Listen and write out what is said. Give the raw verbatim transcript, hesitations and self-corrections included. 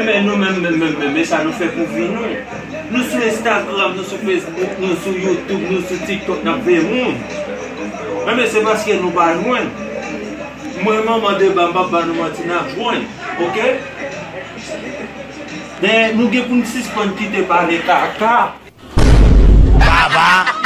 Enben, nou menm, menm, menm, menm, e sa nou fè pou vi nou. Nou sou Instagram, nou sou Facebook, nou sou YouTube, nou sou TikTok, n ap veye moun. Enben, se paske nou pa jwenn. Mwen, manman deba, m p ap ba nou manti, n ap jwenn. Oke? Men, nou gen pou n sispann kite pale kaka. Baba,